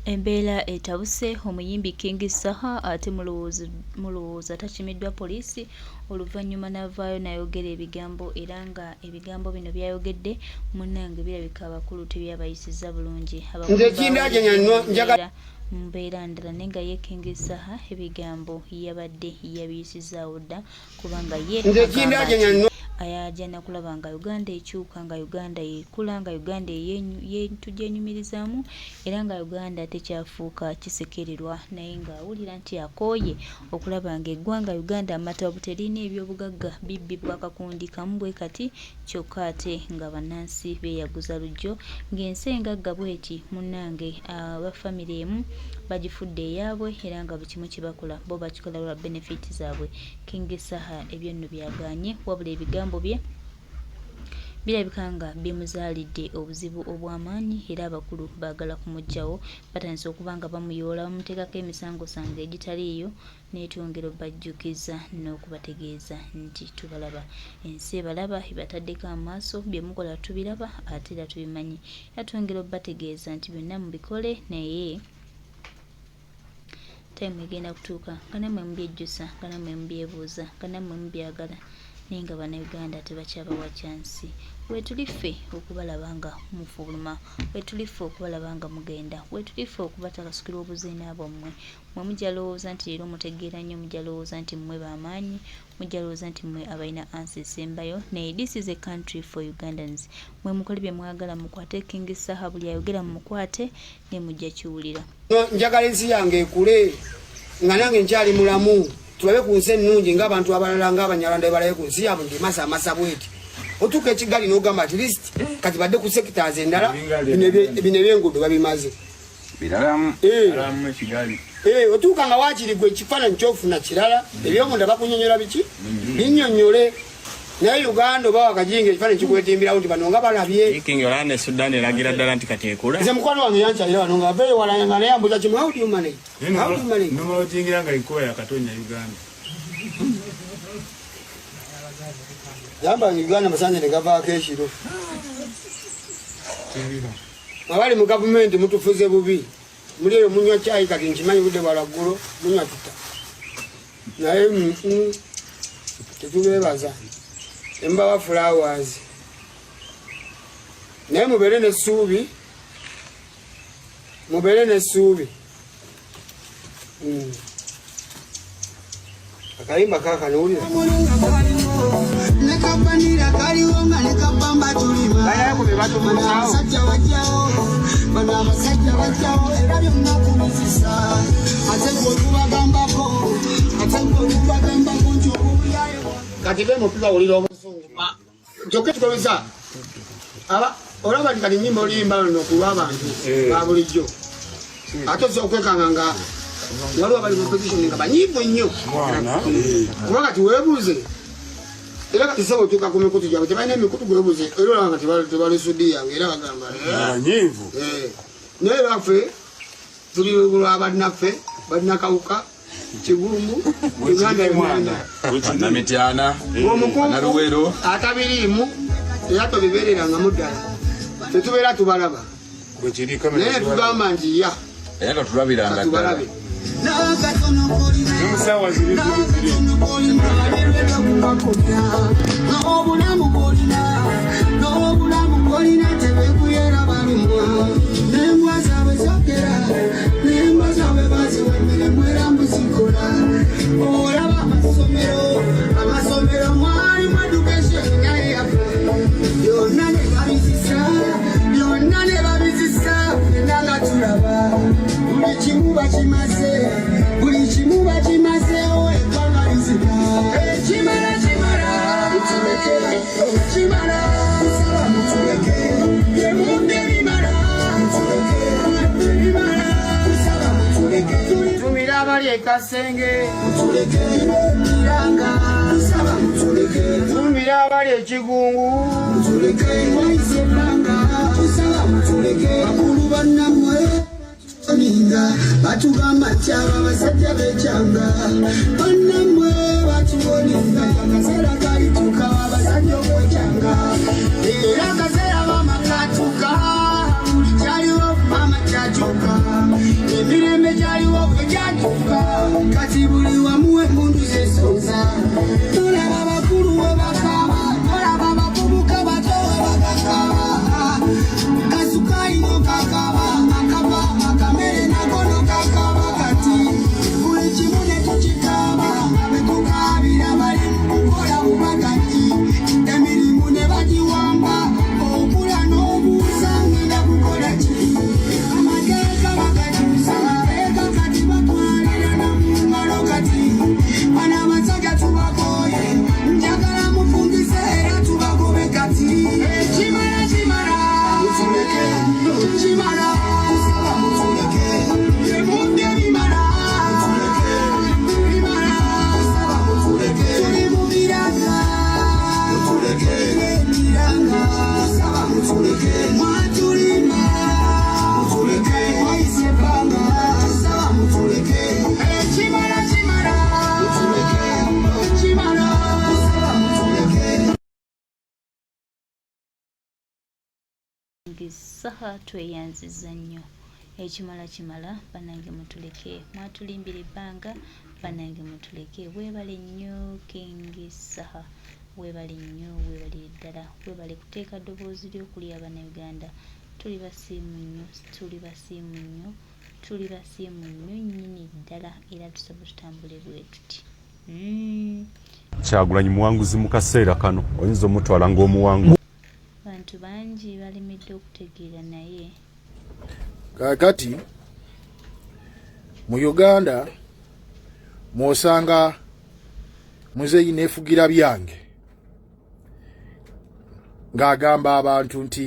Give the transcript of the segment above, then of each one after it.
Embeera etabuse, omuyimbi King Saha ate mulowooza takimiddwa poliisi oluvannyuma n'avaayo n'ayogera ebigambo era nga ebigambo bino by'ayogedde munnange birabika abakulu tebyabayisizza bulungi. Abakulu Nze ekindaje baawulidde nyanno mu njagala mbeera mu mbeera ndala naye nga ye King Saha ebigambo yabadde yabiyisizzaawo dda kubanga ye Nze agamba ekindaje nti nyanno ayajana kulaba nga Uganda ekyuka, nga Uganda ekula, nga Uganda tugyenyumirizaamu era nga Uganda tekyafuuka kisekererwa naye ng'awulira nti akooye okulaba ng'eggwanga Uganda amatabu teririna ebyobugagga bibbibwa akakundi kamu bwe kati kyokka ate nga bannansi beeyaguza lujjo ng'ensi engagga bw'eti munnange aba famire emu bagifudde eyaabwe era nga buli kimu kye bakola bo bakikola lwa benefit zaabwe. King Saha ebyo nno byagaanye wabula ebigambo bye birabika nga bimuzaalidde obuzibu obw'amaanyi era abakulu baagala kumuggyawo. Batandise okuba nga bamuyoola bamuteekako emisangosango egitaliiyo naye twongera obajjukiza n'okubategeeza nti tubalaba. Ensi ebalaba ebataddeko amaaso, bye mukola tubiraba ate era tubimanyi era twongera obategeeza nti byonna mubikole naye time egenda kutuuka nga nammwe mubyejjusa, nga nammwe mubyebuuza, nga nammwe mubyagala naye nga Bannayuganda tebakyabawa kyansi. Weetuli ffe okubalaba nga mufuluma, weetuli ffe okubalaba nga mugenda, weetuli ffe okubatakasukira obuziina bwammwe. Mmwe mujja lowooza nti leero mutegeera nnyo, mujja lowooza nti mmwe b'amaanyi, mujja lowooza nti mmwe abalina ansa esembayo naye this is a country for Ugandans. Mmwe mukole bye mwagala, mukwate King Saha, buli ayogera mumukwate naye mujja kiwulira. Njagala ensi yange ekule nga nange nkyali mulamu, tulabe ku nsi ennungi ng'abantu abalala ng'Abanyarwanda bebalabe ku nsi yaabwe nti emasa amasa bweti. Otuuka ekigali n'ogamba at least kati badde ku sectors endala, bino ebyenguudo babimaze. Otuuka nga waakiri gwe ekifaananyi kyofuna kirala, ebyomunda bakunyonyola biki binyonyole. Naye Uganda oba wakajinga ekifaananyi kikwetimbirawo nti bano nga balabye. King Yolanda Sudan eragira ddala nti kati ekula. Nze mukwano wange yankyalira wano nga aveeyo wala nga naye ambuuza kimu, how do you manage? How do you manage? Nomala ojingira nga enkuba yakatonya Uganda. Gamba Uganda masanze ne gavaako ekiro. Abali mu gavumenti mutufuze bubi. Muli eyo munywa kyayi kati nkimanyi budde bwa lwaggulo munywa tuta. Naye tetubeebaza. Embawa flowers. Naye mubeere n'essuubi. Mubeere n'essuubi. Akayimba kaakano wulira. Nekabanira kaliwo nga nekabamba tulima. Bano abasajja bajjawo, bano abasajja bajjawo era byonna kubizisa. Ate gwe otubagambako, ate gwe otubagambako nti obubuyayo. Kati be mupiba wulira obusungu. Kyokka ekikozesa aba olaba nti kati nnyimba oluyimba luno ku lw'abantu ba bulijjo ate osobola okwekanga nga waliwo abali mu opposition nga banyiivu nnyo kuba kati weebuuze era kati sobola otuuka ku mikutu gyabwe tebalina emikutu gwebuuze era olaba nga tebalusuddi yange era bagamba banyiivu. Naye era ffe tuli lwa bannaffe balina kawuka kigumbu Uganda Uganda Bannamityana, omukungu Bannaluweero. Atabiriimu era tobibeererangamu ddala tetubeera tubalaba Bwekiri kamera naye tugamba nti ya Era totulabiranga ddala. Katubalabe. N'akatono kolina, N'omusawo ziri ziri ziri. n'akatono kolina, bakomya. N'obulamu bw'olina, n'obulamu bw'olina tebekuyera balumwa. N'embwa zaabwe zogera, n'embwa zaabwe baziwa emirimu era muzikola. Olaba amasomero, amasomero mwalimu education naye yaffe. Byonna ne babizisa, byonna ne babizisa, ffenna nga tulaba. Buli kimu bakimaze, buli kimu bakimazeewo eggwanga lizika. Ekimala kimala, mutuleke, kimala, tusaba mutuleke. Bye mudde bimala, mutuleke, bimala, tusaba mutuleke. Tumira abali e Kasenge, Mutuleke, miranga, tusaba mutuleke. Tumira abali e Kigungu, Mutuleke, wayise ebbanga, tusaba mutuleke. Bakulu bannammwe ninga batugamba nti abo abasajja bekyanga bannammwe batuwoninga akaseera kalituuka abasajja okwekyanga era akaseera maama katuuka buli kyaliwo maama kyakyuka. King Saha tweyanziza nnyo ekimala kimala banange mutuleke mwatulimbira ebbanga banange mutuleke webale nnyo King Saha webale nnyo webalire ddala webale kuteeka ddoboozi lyo kuli abanauganda tuli basiimu nnyo tuli basiimu nnyo tuli basiimu nnyo nnyini ddala era tusaba tutambule bwe tuti mm. Kyagulanyi muwanguzi mu kaseera kano oyinza omutwala ng'omuwanguzi. Bantu bangi balemedde okutegeera naye. Kaakati mu Uganda mw'osanga muzeeyi neefugira byange ng'agamba abantu nti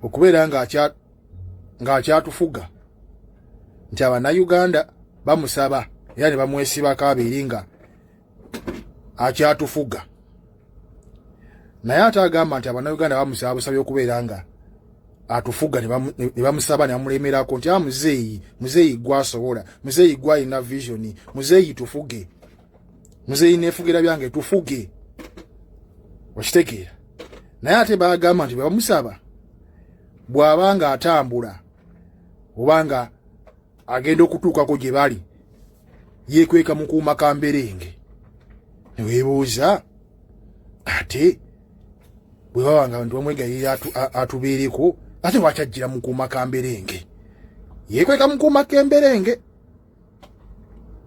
okubeera ng'akyatufuga nti abannayuganda bamusaba era ne bamwesibako abeere nga akyatufuga naye ate agamba nti abannayuganda bamusaba busabi okubeera nga atufuga ne bamusaba ne bamulemerako nti a ah, muzeeyi muzeeyi gwasobola muzeeyi gwalina visioni muzeeyi tufuge muzeeyi nefugira byange tufuge okitegeera naye ate bagamba nti bwebamusaba bw'aba nga atambula oba nga agenda okutuukako gye bali yeekweka mukuuma ka mberenge neweebuuza ate bwe baba nga nti bamwegayirira atubeereko ate lwaki ajjira mukuuma ka mberenge yeekweka mukuuma k'emberenge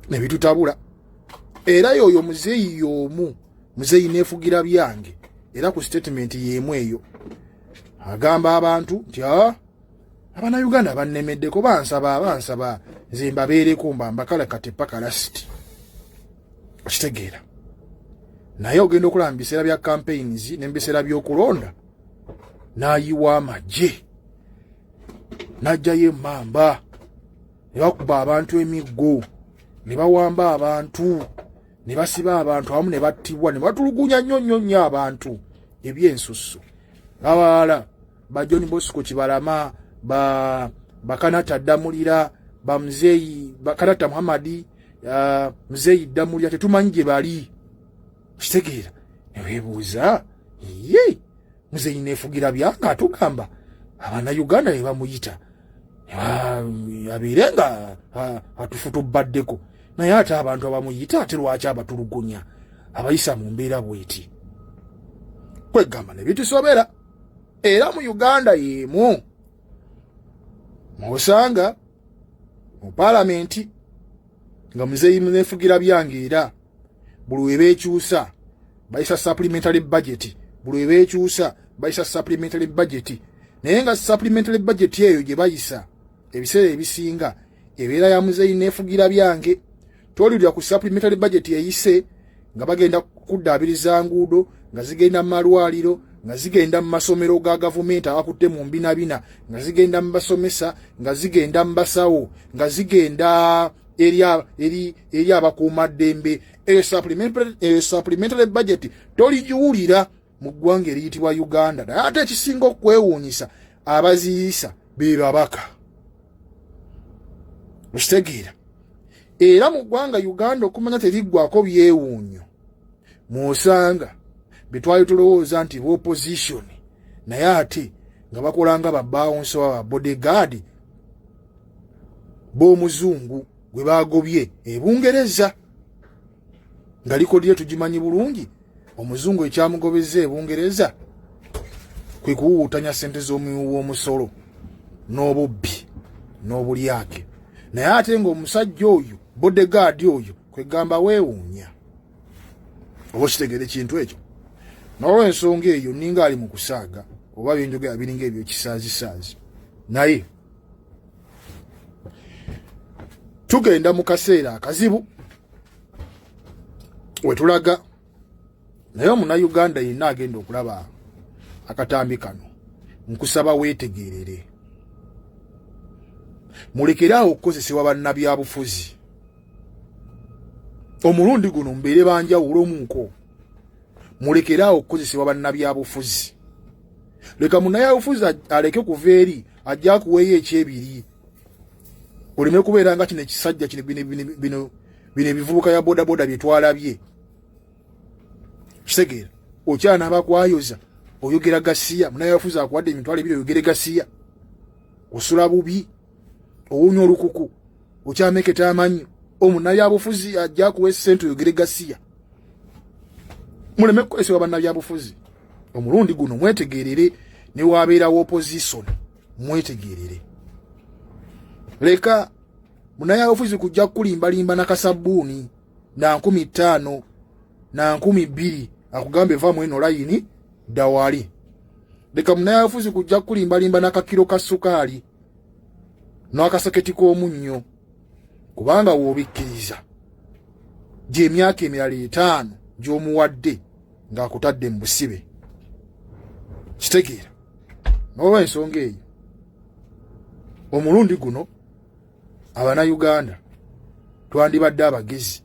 ne bitutabula era yoyo muzeeyi y'omu muzeeyi neefugira byange era ku sitatimenti y'emu eyo agamba abantu nti a ah, Abanauganda bannemeddeko bansaba bansaba nze mbabeereko mba mbakala kati paka lasiti okitegeera naye ogenda okulaba mu biseera bya campaigns ne mu biseera by'okulonda n'ayiwa amagye n'ajjayo emmamba ne bakuba abantu emiggo ne bawamba abantu ne basiba abantu awamu ne battibwa ne batulugunya nnyo nnyo nnyo abantu ebyensusso abalala ba John Bosco Kibalama ba bakanata Ddamulira ba muzeeyi bakanata Muhammadi uh, muzeeyi Ddamulira tetumanyi gye bali kitegeera ne weebuuza ye muzeeyi neefugira byanga atugamba abannayuganda ne bamuyita abeere nga atufutubaddeko naye ate abantu abamuyita ate lwaki abatulugunya abayisa mu mbeera bweti kwegamba ne bitusobera era mu uganda y'emu mwosanga mu palamenti nga muzeeyi munefugira byange era buli webeekyusa bayisa supplementary budget buli webeekyusa bayisa supplementary budget naye nga supplementary budget eyo gye bayisa ebiseera ebisinga ebeera ya muzeeyi neefugira byange toliwulira ku supplementary budget eyise nga bagenda kuddaabiriza nguudo nga zigenda mu malwaliro nga zigenda mu masomero ga gavumenti abakutte mu mbinabina nga zigenda mu basomesa nga zigenda mu basawo nga zigenda eri eri eri abakuumaddembe eyo supplementary budget toligiwulira mu ggwanga eriyitibwa uganda naye ate ekisinga okwewuunyisa abaziyisa be babaka okitegeera era mu ggwanga uganda okumanya teriggwako byewuunyo mwosanga betwali tulowooza nti opposition naye ate nga bakola nga babawunsi oba babodegaadi b'omuzungu gwe bagobye ebungereza nga likodi ye tugimanyi bulungi omuzungu ekyamugobezza ebungereza kwe kuwuwutanya ssente z'omuwi w'omusolo n'obubbi n'obulyake naye ate ng'omusajja oyo bodegaadi oyo kwegamba weewuunya oba okitegeera ekintu ekyo n'olwensonga eyo ninga ali mu kusaaga oba byenjogera biringa ebyokisaazisaazi naye tugenda mu kaseera akazibu wetulaga naye omunauganda yenna agenda okulaba akatambi kano nkusaba weetegerere mulekere awo okukozesebwa bannabyabufuzi omulundi guno mubeere banjawulo omuuko mulekere awo okukozesebwa bannabyabufuzi leka munabyabufuzi aleke kuva eri ajja akuweeyo ekyebiri oleme kubeera nga kino ekisajja kino bino bino ebivubuka ya bodaboda bye twalabye kitegeera okyanaaba kwayoza Oyogera gasiya. Munabyabufuzi akuwadde 20,000 oyogere gasiya. Osula bubi, owunya olukuku, okyameketa amannyo. Omunabyabufuzi ajja kuwa essente oyogere gasiya. Muleme kukozesebwa bannabyabufuzi. Omulundi guno mwetegerere, ne wabeerawo opposition mwetegerere. Leka munabyabufuzi kujja kukulimbalimba nakasabbuuni na 5,000 na 2,000 akugambe va mweno layini dawali. Leka munabyabufuzi kujja kukulimbalimba nakakiro ka sukaali n'akasaketi k'omunnyo, kubanga w'obikkiriza gy'emyaka emirala 5 gy'omuwadde ng'akutadde mu busibe. Kitegeera n'olw'ensonga eyo omulundi guno Abannayuganda twandibadde abagezi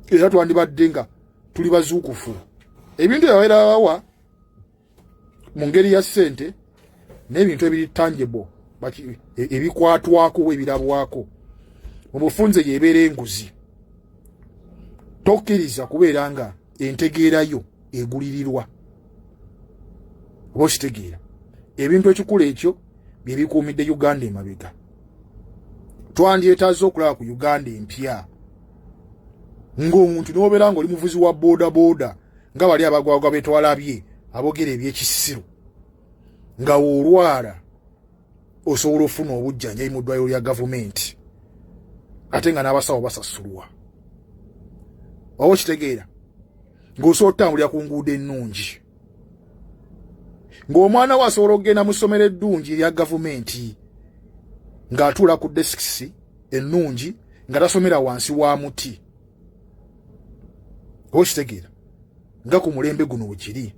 era twandibadde nga tuli bazuukufu. Ebintu ebabeera babawa mu ngeri ya ssente n'ebintu ebiri tangible, ebikwatwako ebirabwako mu bufunze yebeera enguzi. Tokkiriza kubeera nga entegeerayo egulirirwa. Oba okitegeera, ebintu ekikula ekyo bye bikuumidde Uganda emabega. Twandyetaaze okulaba ku Uganda empya ng'omuntu n'obeera ng'oli muvuzi wa boda boda nga bali abagwagwa betwalabye abogera ebyekisiru, nga w'olwala osobola ofuna obujjanjabi mu ddwaliro lya gavumenti ate nga n'abasawo basasulwa. Oba okitegeera, ng'osobola otambulira ku nguudo ennungi, ng'omwana we asobola okugenda mu ssomero eddungi erya gavumenti ng'atuula ku desikisi ennungi nga tasomera wansi wa muti. Oba okitegeera, nga ku mulembe guno wekiri.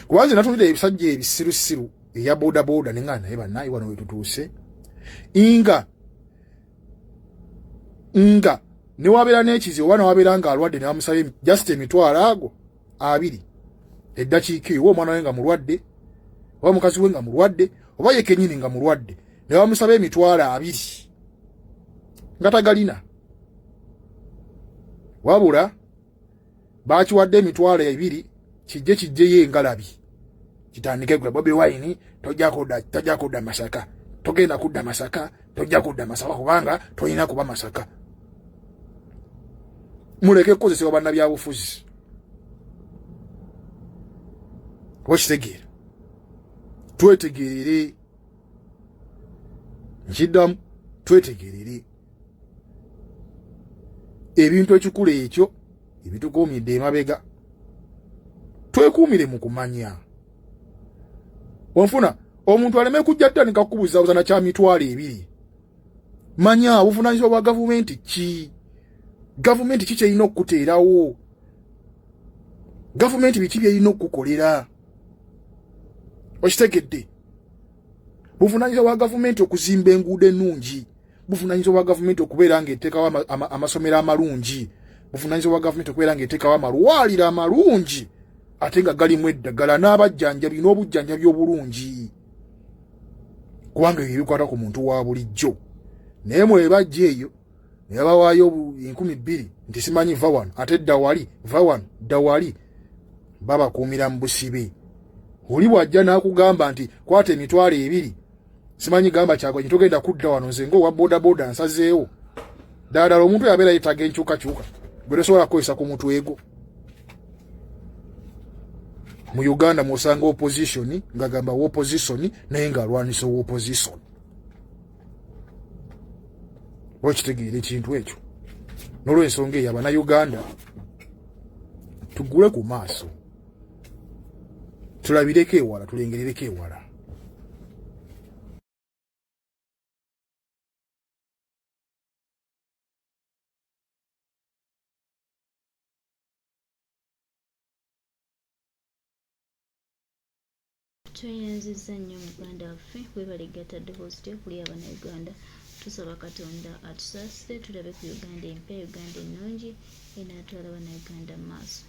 Kubanze natulira ebisajja ebisirusiru eya bodaboda ne nga naye bannaye wano wetutuuse, nga newabeera n'ekizibu oba newabeera ng'alwadde ne bamusaba just 20,000 eddakiika eyo, oba omwana we nga mulwadde oba mukazi we nga mulwadde oba ye kennyini nga mulwadde ne bamusaba 20,000 nga tagalina. Wabula bakiwadde 20,000 kijje kijjeyo engalabi kitandike gwe Bobi Wine tojja kudda Masaka, togenda kudda Masaka, tojja kudda Masaka kubanga tolina kuba Masaka. Muleke kukozesebwa bannabyabufuzi. Okitegeera, twetegerere. Nkiddamu, twetegerere ebintu ekikula ekyo ebitukuumidde emabega. Twekuumire mu kumanya. Onfuna omuntu aleme kujja ttandika kukubuzabuza na kya 20,000. Manya obuvunaanyizibwa bwa gavumenti ki, gavumenti ki kyerina okukuteerawo, gavumenti biki byerina okukukolera. Okitegedde, buvunaanyizibwa bwa gavumenti okuzimba enguudo ennungi, buvunaanyizibwa bwa gavumenti okubeera ng'eteekawo amasomero amalungi, buvunaanyizibwa bwa gavumenti okubeera ng'eteekawo amalwaliro amalungi ate nga galimu eddagala n'abajjanjabi n'obujjanjabi obulungi, kubanga ebyo ebikwata ku muntu wa bulijjo. Naye mwebajja eyo ne babawaayo 2,000 nti simanyi va wano ate dda wali, va wano dda wali, babakuumira mu busibe. Oli bw'ajja n'akugamba nti kwata 20,000 simanyi gamba Kyagulanyi togenda kudda wano, nze ng'owa bodaboda nsazeewo. Ddala ddala omuntu yabeera yeetaaga enkyukakyuka gwe tosobola kukozesa ku mutwe gwo. Mu Uganda mw'osanga opposition ng'agamba opposition naye ng'alwanisa opposition. Okitegeera ekintu ekyo. N'olw'ensonga eyo Abannayuganda tugule ku maaso, tulabireko ewala, tulengerereko ewala. Tweyanzizza nnyo muganda waffe, webale gatta ddoboozi lyo kuli Abannayuganda. Tusaba Katonda atusaasire tulabe ku Uganda empya, Uganda ennungi enaatwala Bannayuganda mu maaso.